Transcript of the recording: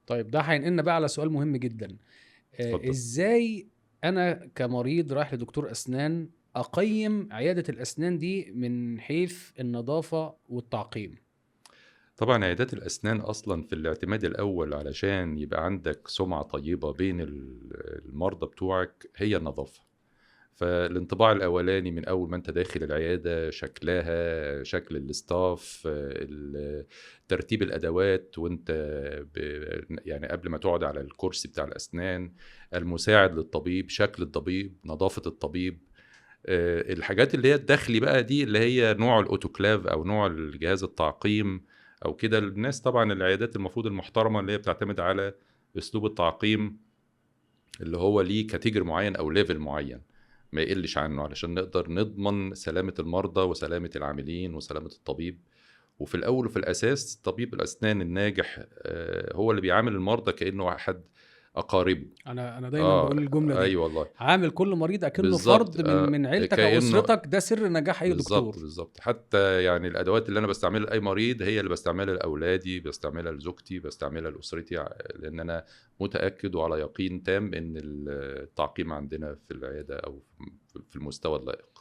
طيب ده هينقلنا بقى على سؤال مهم جدا. اتفضل. ازاي انا كمريض رايح لدكتور اسنان اقيم عيادة الاسنان دي من حيث النظافة والتعقيم؟ طبعا عيادات الأسنان أصلا في الاعتماد الأول علشان يبقى عندك سمعة طيبة بين المرضى بتوعك هي النظافة. فالانطباع الأولاني من أول ما أنت داخل العيادة، شكلها، شكل ال staff، ترتيب الأدوات وأنت يعني قبل ما تقعد على الكرسي بتاع الأسنان، المساعد للطبيب، شكل الطبيب، نظافة الطبيب، الحاجات اللي هي الداخلي بقى دي اللي هي نوع الأوتوكلاف أو نوع الجهاز التعقيم أو كده. الناس طبعا العيادات المفروض المحترمة اللي هي بتعتمد على أسلوب التعقيم اللي هو ليه category معين أو level معين ما يقلش عنه، علشان نقدر نضمن سلامة المرضى وسلامة العاملين وسلامة الطبيب. وفي الأول وفي الأساس طبيب الأسنان الناجح هو اللي بيعامل المرضى كأنه أحد أقاربه. أنا دايما بقول الجملة دي. أيوة والله، عامل كل مريض أكنه فرد من عيلتك أو أسرتك، ده سر نجاح أي دكتور. بالظبط. حتى يعني الأدوات اللي أنا بستعملها لأي مريض هي اللي بستعملها لأولادي، بستعملها لزوجتي، بستعملها لأسرتي، لأن أنا متأكد وعلى يقين تام إن التعقيم عندنا في العيادة أو في المستوى اللائق.